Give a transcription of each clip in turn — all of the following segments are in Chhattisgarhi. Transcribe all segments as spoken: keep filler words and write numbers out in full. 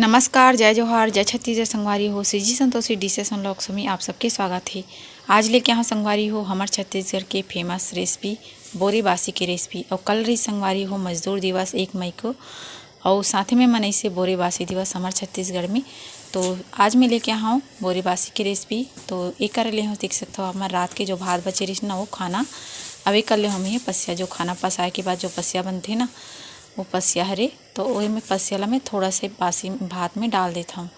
नमस्कार, जय जोहार, जय छत्तीसगढ़ संगवारी हो। CG Santoshi dishes and vlogs में आप सबके स्वागत हे। आज लेके आहूँ संगवारी हो हमर छत्तीसगढ़ के famous recipe बोरे बासी के recipe। अउ कल रही संगवारी हो मजदूर दिवस एक मई को, अउ साथे में मनाइसे बोरे बासी दिवस हमर छत्तीसगढ़ में। तो आज मैं लेके आहूँ बोरे बासी के recipe। तो एकर ले हम देख सकत हो हमर रात के जो भात बचे रहिस ना वो खाना, अब एकर ले हम ये पसिया जो खाना पसाए के बाद जो पसिया बनथे ना वो पसिया हरे। तो ओही में पसिया ला मैं थोड़ा से बासी भात में डाल देत हूँ।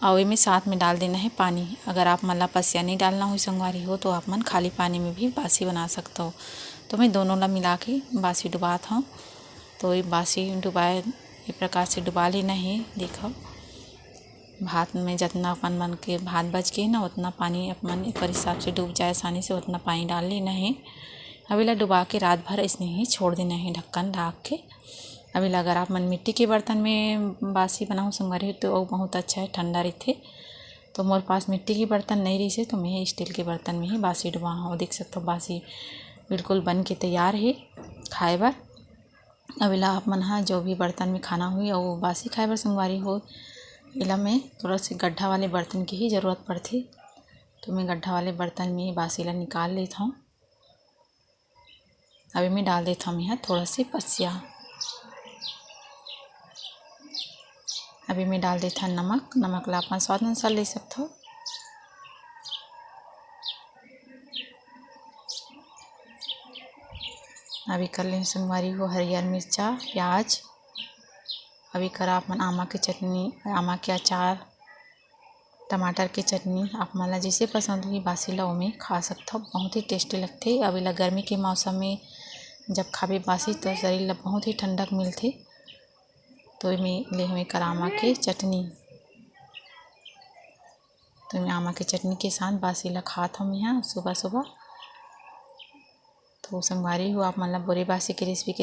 अउ एमे साथ में डाल देना है पानी। अगर आप मन ला पसिया नहीं डालना हो संगवारी हो तो आप मन खाली पानी में भी बासी बना सकते हो। तो मैं दोनों ला मिला के बासी डुबात हूँ। तो ये बासी डुबाए ये प्रकार से डुबा लेना है। देखो भात में जितना अपन मन के भात बच के ना उतना पानी अपन एकर हिसाब से डूब जाए आसानी से उतना पानी डाल लेना है। अब एला डुबा के रात भर ऐसने ही छोड़ देना है ढक्कन ढाक के। अब एला अगर आप मन मिट्टी के बर्तन में बासी बनाओ संगवारी हो तो वो बहुत अच्छा है, ठंडा रहिथे। तो मोर पास मिट्टी के बर्तन नहीं रहिसे तो मैं स्टील के बर्तन में ही बासी डुबा हूँ। देख सकते हो बासी बिल्कुल बन के तैयार है खाए बर। अब एला आप मन हा जो भी बर्तन में खाना हुई और बासी खाए बर संगवारी हो एला मैं थोड़ा से गड्ढा वाले बर्तन की ही जरूरत पड़थे। तो मैं गड्ढा वाले बर्तन में बासी ला निकाल लेत हूँ। अभी मैं डाल देत हूँ यहाँ थोड़ा से पसिया। अभी मैं डाल देत हूँ नमक। नमक ला अपन स्वाद अनुसार ले सकत हो। अभी कर लें संगवारी हो हरियर मिर्चा प्याज। अभी कर आप मन आमा के चटनी आमा के अचार टमाटर के चटनी आप मन ला जैसे पसंद होही बासी ला ओमे खा सकत हो। बहुत ही टेस्टी लगथे। अब एला गर्मी के मौसम में जब खाबे बासी तो शरीर ला बहुत ही ठंडक मिलथे। तो एमे ले हमें करामा के चटनी तो मैं आमा के चटनी के साथ बासी ला खात हूँ यहाँ सुबह सुबह। तो संगवारी हो आप मन ला बोरे बासी के रेसिपी